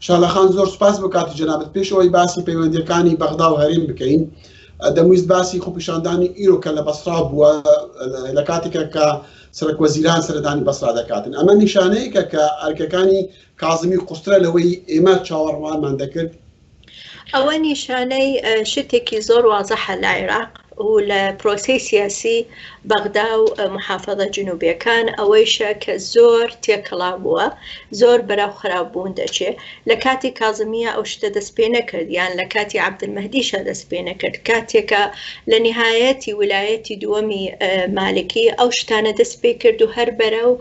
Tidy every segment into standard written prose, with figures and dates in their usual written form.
شەهلا خان زۆر سوپاس بۆ کاتی جەنابت. پێش ئەوەی باسی پەیوەندیەکانی بەغدا و هەرێم بکەین دەمویست باسی خۆپیشاندانی ئیرۆ کە لە بەسرا بووە لە کاتێکە کە سەرەک وەزیران سەردانی بەسرا دەکاتن ئەمە نیشانەیەکە کە ئەرکەکانی کازمی قورسترە لەوەی ئێمە چاوەڕوانمان دەکرد. ئەوە نیشانەی شتێکی زۆر وازحە لە عێراق و لە پرۆسەی سیاسی بەغدا و محافظە جنوبیەکان ئەوەیشە کە زۆر تێکەڵاو بووە زۆر بەرەو خراپ بوون دەچێ لە کاتی کازمیە ئەو شتە دەست پێ نەکرد یان لە کاتی عەبدولمەهدیشا دەست پێ نەکرد کاتێکە لە نهایەتی ولایەتی دووەمی مالکی ئەو شتانە دەست پێ کرد و هەر بەرەو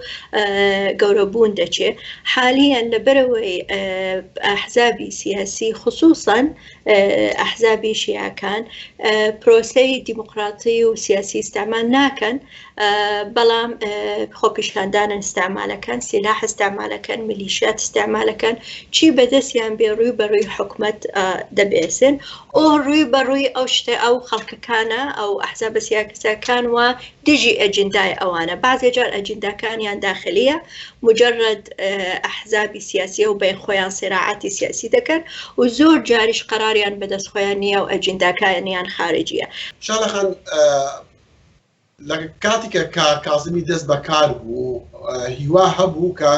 گەورە بوون دەچێ حالیان لەبەرەوەی ئەحزابی سیاسی خصوصا ئەحزابی شیعەکان پرۆسەی دیموکراتی و سیاسی ئیستعمال ناکەن بەڵام خۆپیشاندانن ئیستعمالەکەن سیلاح ئیستعمالەکەن میلیشیات ئیستعمالەکەن چی بەدەستیان بێ ڕووی بەڕووی حکومەت دەبێسن ئۆ ڕووی بەڕووی ئەو شتە ئەو خەڵکەکانە ئەو ئەحزابە سیاسەکان و دژی ئەجندای ئەوانە بەعزێ جار ئەجنداکانیان داخلیە مجرد ئەحزابی سیاسیە و بین خۆیان سراعاتی سیاسی دەکەن و زۆر جاریش قەراریان بەدەست خۆیان نییە و ئەجنداکانیان خارجیە. شالە خان لە کاتیکە کە کازمی دەست بە کار بوو هیوا هەبوو کە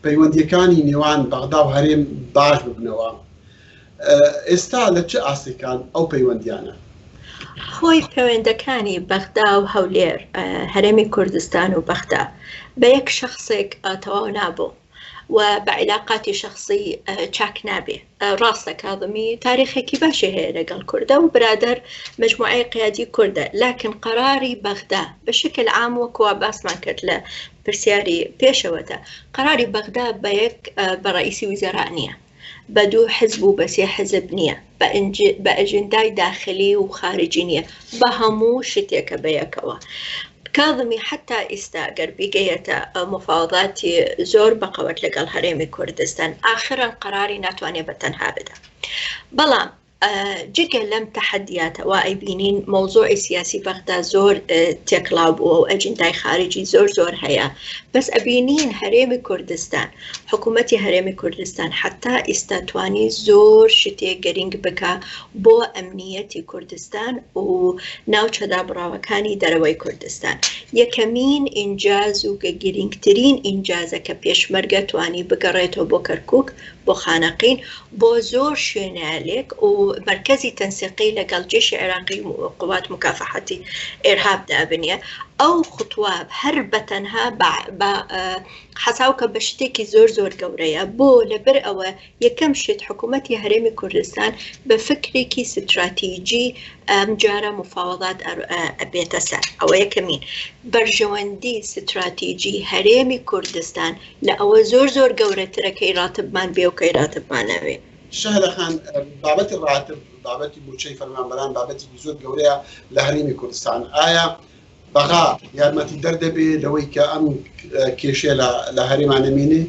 پەیوەندیەکانی نێوان بەغدا و هەرێم باش ببنەوە ئێستا لە چ ئاستێکان ئەو پەیوەندیانە؟ خۆی پەیوەندەکانی بەغدا و هەولێر، هەرێمی کوردستان و بەغدا بە یەک شەخسێک تەواو نابوو و بە عیلاقاتی شەخسی چاک نابێ. ڕاستە کاظمی تاریخێکی باشی هەیە لەگەڵ کوردە و برادەر مەجموعەی قیادی کوردە، لاکن قەراری بەغدا بە شکل عام وەکوا باسمان کرد لە پرسیاری پێشەوەتە، قەراری بەغدا بە یەک بە ڕەئیسی وزەرا نییە. بە دوو حزب و بە سێ حزب نییە، بە ئەجندای داخلی و خارجی نییە، بە هەموو شتێکە بە یەکەوە. کاظمی حەتا ئیستا گەر بیگەیەتە مفاوضاتی زۆر بەقەوەت لەگەڵ هەرێمی کوردستان، ئاخرەن قەراری ناتوانێ بە تەنها بدا. بەڵام جگە لەم تەحەدیاتە وا ئەیبینین مەوزوعی سیاسی بەغدا زۆر تێکڵاو بووە و ئەجندای خارجی زۆر زۆر هەیە بەس ئەبینین هەرێمی کوردستان حکوومەتی هەرێمی کوردستان حتا ئیستا توانی زۆر شتێ گرنگ بکە بۆ ئەمنیەتی کوردستان و ناوچە دابڕاوەکانی دەرەوەی کوردستان یەکەمین ئینجاز و گرنگترین ئینجازە کە پێشمەرگە توانی بگەڕێتەوە بۆ کەرکک بۆ خانەقین بۆ زۆر شوێنالێک و مەرکەزی تەنسیقی لەگەڵ جێشی عێراقی و قوات مکافحەتی ئێرهاب دابنیە ئەو خطوە هەر بە تەنها بە حەساو کە بە شتێکی زۆر زۆر گەورەیە بۆ لەبەر ئەوە یەکەم شت حکوومەتی هەرێمی کوردستان بە فکرێکی ستراتیجی ئەم جارە مفاوەزات ئەبێتە سەر ئەوە یەکەمین بەرژەوەندی ستراتیجی هەرێمی کوردستان لە ئەوە زۆر زۆر گەورەترە کەی ڕاتبمان بێ و کەی ڕاتبمان نەوێ. شەهلە خان، بابەتی ڕاتب، بابەتی مووچەی فەرمانبەران بابەتێکی زۆر گەورەیە لە هەرێمی کوردستان. ئایا بەغا یارمەتیدەر دەبێ لەوەی کە ئەم کێشەیە لە هەرێما نەمێنێ؟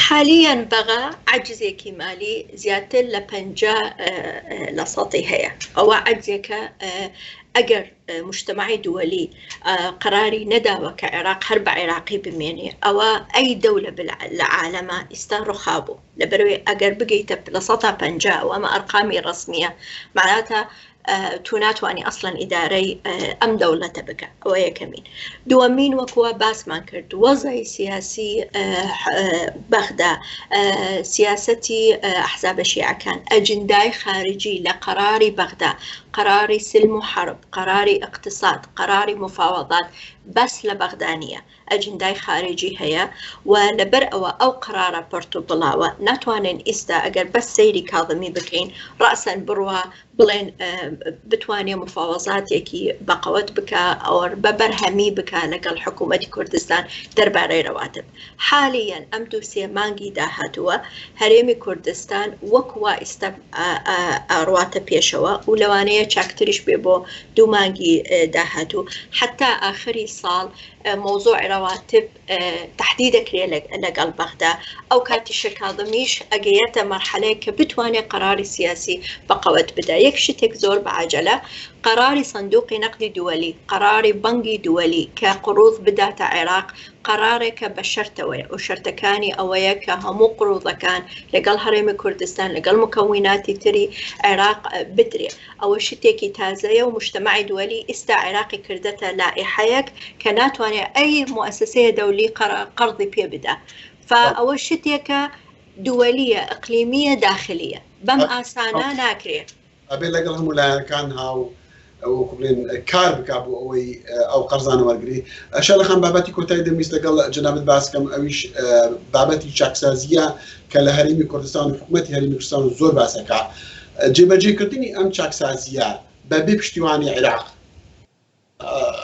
حالیەن بەغا عەجزێکی مالی زیاتر لە 50 لە سەتی هەیە. ئەوە عەجزێکە ئەگەر موجتەمەعی دووەلی قەراری نەداوە کە عێراق هەر بە عێراقی بمێنێ ئەوە ئەی دەولە لە عالەمە ئیستا ڕوخابوو لەبەرەوەی ئەگەر بگەیتە 50% و ئەمە ئەرقامی ڕەسمیە معناتە تو ناتوانانی ئەسڵەن ئیدارەی ئەم دەوڵەتە بکە ئەوە یەکەمین دووەمین وەکوە باسمان کرد وەزای سیاسی بەغدا سیاسەتی ئەحزابە شیعەکان ئەجندای خارجی لە قەراری بەغدا قەراری سلم و حەرب، قەراری ئیقتساد، قەراری موفاوەزات بەس لە بەغدا نییە، ئەجندای خارجی هەیە و لەبەر ئەوە ئەو قەرارە پەرت و بڵاوە ناتوانین ئیستا ئەگەر بەس سەیری کاظمی بکەین ڕەئسەن بڕوا بڵێن بتوانێ مفاوەزاتێکی بەقەوەت بکا ئەوە بە بەرهەمی بکا لەگەڵ حکوومەتی کوردستان دەربارەی رەواتب. حالیەن ئەم دوو سێ مانگی داهاتووە هەرێمی کوردستان وەک وا ئیستا ئەڕواتە پێشەوە و لەوانەیە چاکتریش بێ بۆ دوو مانگی داهاتوو حتا ئاخری ساڵ مەوزوعی رەواتب تەحدید دەکرێ لەگەڵ بەغدا ئەو کاتیشە کاظمیش ئەگەیەتە مەرحەلەیەک کە بتوانێت قەراری سیاسی بە قەوەت بدا یەک شتێک زۆر بە عەجەلە. قەراری سندوقی نەقدی دووەلی، قەراری بەنگی دووەلی کە قروض بداتە عێراق قەرارێکە بە شەرتەوەیە و شەرتەکانی ئەوەیە کە هەموو قروضەکان لەگەڵ هەرێمی کوردستان لەگەڵ مکەویناتی تری عێراق بدرێ. ئەوە شتێکی تازەیە و مجتەمەعی دووەلی ئیستا عێراقی کردەتە لائیحەیەک کە ناتوانێ ئەی موئەسەسەیە دەولی قەرضی پێ بدا. فا ئەوە شتێکە دووەلیە، ئیقلیمیە، داخلیە. بەم ئاسانە ناکرێ. ئەبێ لەگەڵ هەموو لایەنەکان هاو وەکو بڵێن کار بکا بۆ ئەوەی ئەو قەرزانە وەرگری. شەلە خان بابەتی کۆتایی دەمویست لەگەڵ جەنابت باس کەم ئەویش بابەتی چاکسازیە کە لە هەرێمی کوردستان و حکوومەتی هەرێمی کوردستان زۆر باسەکە جێبەجێکردنی ئەم چاکسازیە بە بێ پشتیوانی عێراق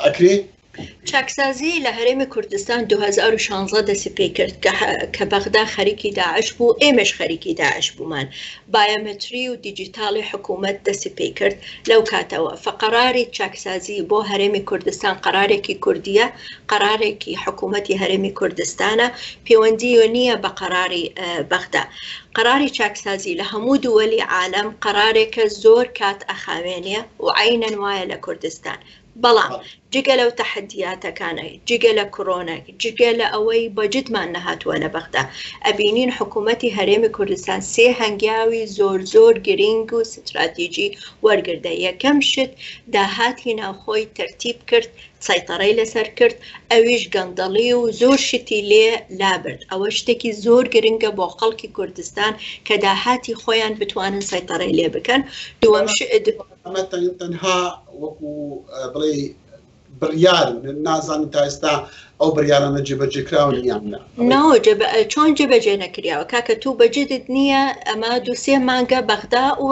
ئەکرێ؟ چاکسازی لە هەرێمی کوردستان 2016 دەستی پێکرد کە بەغدا خەریکی داعش بوو، ئێمەش خەریکی داعش بوومان. بایۆمەتری و دیجیتاڵی حکوومەت دەستی پێکرد لەو کاتەوە. فەقەراری چاکسازی بۆ هەرێمی کوردستان قەرارێکی کوردیە، قەرارێکی حکوومەتی هەرێمی کوردستانە، پەیوەندیی نییە بە قەراری بەغدا. قەراری چاکسازی لە هەموو دووەلی عالەم قەرارێکە زۆر کات ئەخاوێنێ و عەینەن وایە لە کوردستان. بەڵام جگە لەو تەحەدیاتەکانە، جگە لە کڕۆنە، جگە لە ئەوەی بەجدمان نەهاتووە لە بەغدا، ئەبینین حکوومەتی هەرێمی کوردستان سێ هەنگاوی زۆر زۆر گرینگ و ستراتیجی وەرگردە. یەکەم شت داهاتی ناوخۆی تەرتیب کرد، سەیتەڕەی لەسەر کرد، ئەویش گەندەڵی و زۆر شتی لێ لابرد، ئەوە شتێکی زۆر گرنگە بۆ خەڵکی کوردستان کە داهاتی خۆیان بتوانن سەیتەڕەی لێ بکەن. دووەم شت. ئەمە تەنها وەکو بڵێی بڕیارن، نازانین تا ئێستا ئەو بڕیارانە جێبەجێکراون یان نا. نۆ چۆن جێبەجێ نەکریاوە کاکە تو بەجدت نییە ئەمە دووسێ مانگە بەغدا و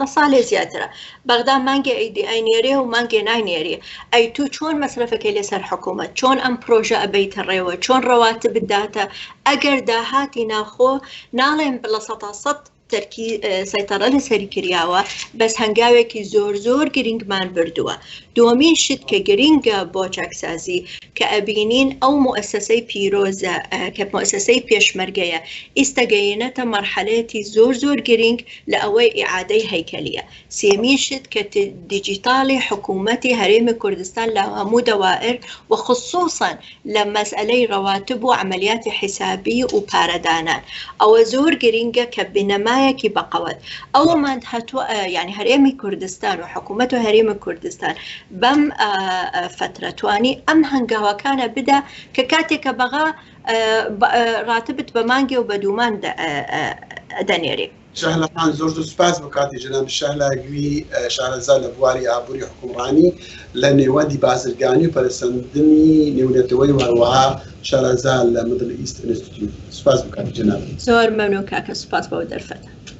لە ساڵێ زیاترە بەغدا مانگێ ئەیدی ئەینێرێ و مانگێ ناینێرێ ئەی تو چۆن مەسرەفەکەی لەسەر حکوومەت چۆن ئەم پرۆژە ئەبەیتە ڕێوە چۆن ڕەواتبت داتە ئەگەر داهاتی ناخۆ ناڵێم 100% تەرکی سەیتەڕە لەسەری کریاوە بەس هەنگاوێکی زۆر زۆر گرنگمان بردووە دووەمین شت کە گرنگە بۆ چاکسازی کە ئەبینین ئەو موئەسەسەی پیرۆزە کە موئەسەسەی پێشمەرگەیە ئیستە گەینەتە مەرحەلەیەتی زۆر زۆر گرنگ لە ئەوەی ئیعادەی هەیکەلیە سێمین شت کە دیجیتاڵی حکوومەتی هەرێمی کوردستان لە هەموو دەوائر و خصوصا لە مەسئەلەی ڕەواتب و عەمەلیاتی حیسابی و پارەدانان ئەوە زۆر گرینگە کە بنەمایەکی بەقەوەت ئەوەمان هەتوە یعنی هەرێمی کوردستان و حکوومەت و هەرێمی کوردستان بەم فترە توانی ئەم هەنگاوەکانە بدا کە کاتێکە بەغا ڕاتبت بە مانگێ و بە دوومان دەنێرێ. شەهلا خان زۆر زۆر سوپاس بۆ کاتی جەنابت شەهلا گوی شارەزا لە بواری ئابووری حوکمڕانی لە نێوەندی بازرگانی و پەرەسەندنی نێونەتەوەی و هەروەها شارەزا لە Middle East Institute سوپاس بۆ کاتی جەنابت. زۆر مەمنون کاکە سوپاس بۆ دەرفەتە.